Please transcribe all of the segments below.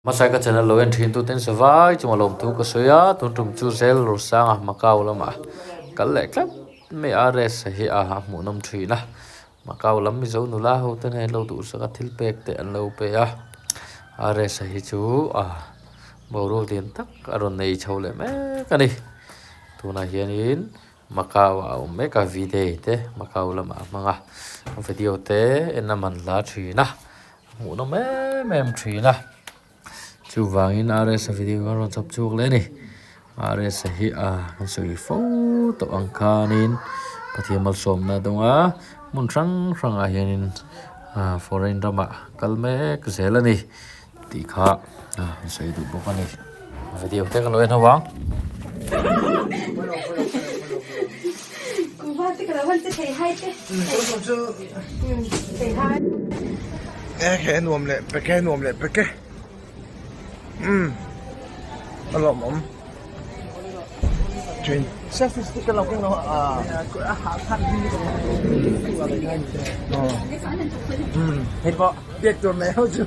Hmasa ka channel lo en thin tu ten savai chunga lawmthu ka sawi a, tun tum chu zel Rosanga Macau lamah kal leh tlat mai a rest hi a hmuhnawm thin a, Macau lam Mizo nula ho ten hei an lo duhsak a thil pek te an lo pe a, a rest hi chu a boruak lian tak a rawn nei chho leh mek a ni, tunah hianin Macau ah a awm mek a V-day te Macau lamah a hmang a, video te en a man hla thin a. Hmuh nawm em em thin a, chuvangin RS a video a rawn chawp chhuak leh a ni. RS a hi a kan sawi fo tawh ang khanin Pathian malsawmna a dawng a, hmun hrang hrangah hianin ah foreign ramah kal mek zel a ni tih kha an sawi duh bawk a ni. Video te ka lo en ho ang. E nuam leh pek e nuam leh pek e umm a lawmawm thin selfie stick ka lo keng lo a umm hei pawh biak tur nei ho chu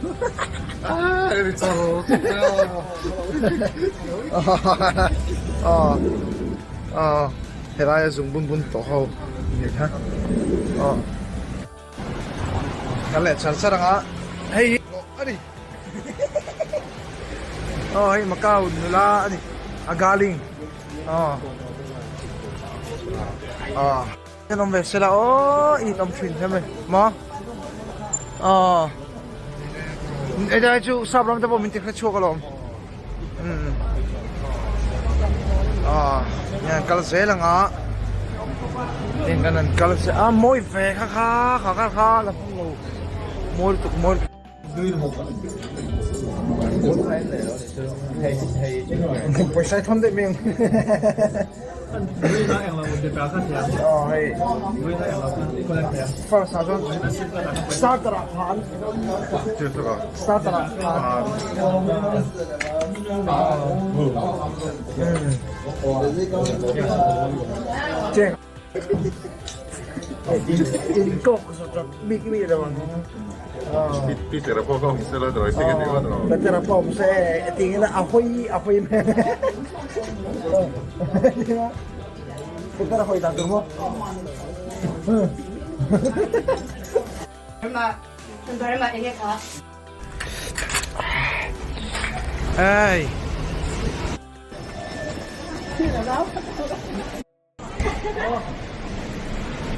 aw helaia zungbun bun tawh ho ni kha aw. Kan leh char char anga hei hi a ni aw hei Macau nula a ni a galing aw aw an awm ve sela aw in awm thin hle mai maw aw helai chu sap ram te pawh min ti hre chhuak alawm umm aw hian kal zel anga heng kan han kal zel a mawi ve kha kha kha kha kha la hmu lo mawi lutuk mawi lutuk. Pawisa i thawn daih mai ang aw hei first ah chuan starter ah khan starter ah khan cheng Hey.